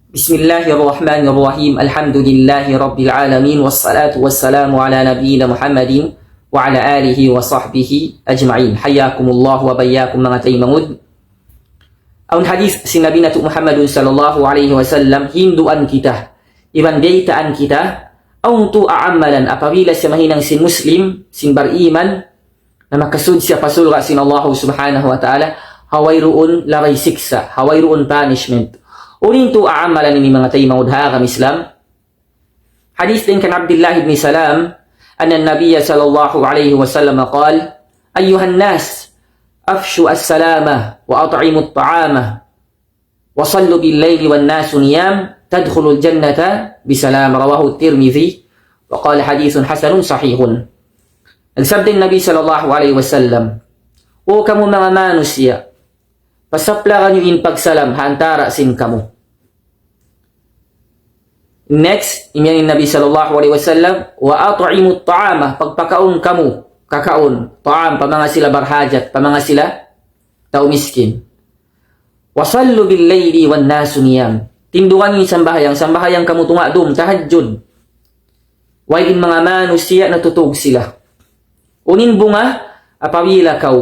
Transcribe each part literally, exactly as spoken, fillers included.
بسم الله الرحمن الرحيم. الحمد لله رب العالمين، والصلاة والسلام على نبينا محمد وعلى آله وصحبه أجمعين. حياكم الله وبياكم, manga taymanghud. Awn hadith sin Nabi natu' Muhammadun sallallahu alayhi wasallam, hinduan kita, iban biyaytaan kita, awn tuud amalan apabila siya mahinang sin Muslim, sin bariman, na makasud siya pa surga' sin Allah subhanahu wa ta'ala, ha wayruun labay siksa', ha wayruun punishment. Unu in tuud amalan ini, manga taymanghud ha agama Islam? Hadith dayn kan Abdullah ibn Salam, أن النبي صلى الله عليه وسلم قال: أيها الناس، أفشوا السلام وأطعموا الطعام وصلوا بالليل والناس نيام تدخلوا الجنة بسلام. رواه الترمذي وقال: حديث حسن صحيح. Nagsabda in Nabi sallallahu alayhi wasallam, "O kamu manga manusiya', pasaplaga niyu in pagsalam ha antara' sin kamu." Next, imiyan in Nabi sallallahu alayhi wasallam, "وأطعموا الطعام," pagpakaun kamu, kakaun, ta'am, pa manga sila barhajat, pa manga sila tau miskin. "وصلوا بالليل والناس نيام." Tindugan niyu in sambahayang, sambahayang kamu tunga' dum, tahajjud. Way in manga manusiya' natutug sila. Unu in bunga, apabila kaw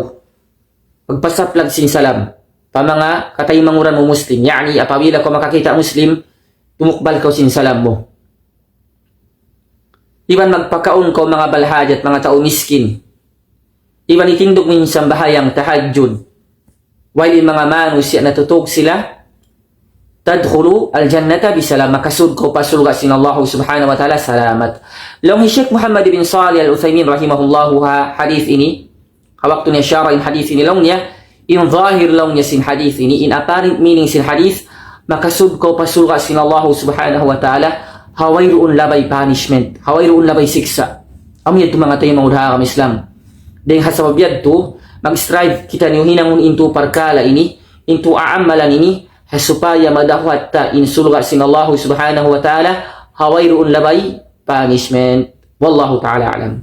magpasaplag sin salam pa manga kataymanghuran mu Muslim, ya'ni apabila kaw makakita' Muslim, tumukbal kaw sin salam mu. Iban magpakaun kaw manga barhajat, manga tau miskin. Iban itindug mu in sambahayang tahajjud. Way in manga manusiya' natutug sila, تدخلوا الجنة بسلام, makasud kaw pa surga' sin Allah subhanahu wa ta'ala salamat. Laung hi Sheikh Muhammad ibn Salih Al-Uthaymin rahimahullahu ha hadith ini, ha waktu niya sharah in hadith ini, laung niya, in zahir, laung niya, sin hadith ini, in apparent meaning sin hadith, makasud kaw pa surga' sin Allah subhanahu wa ta'ala ha wayruun labay punishment, ha wayruun labay siksa'. Amu yadtu, manga taymanghud ha agama Islam. Dayn ha sabab yadtu, mag-strive kitaniyu hinangun in tuud parkala' ini, in tuud amalan ini, ha supaya madahuat ta in surga' sin Allah subhanahu wa ta'ala ha wayruun labay punishment. والله تعالى أعلم.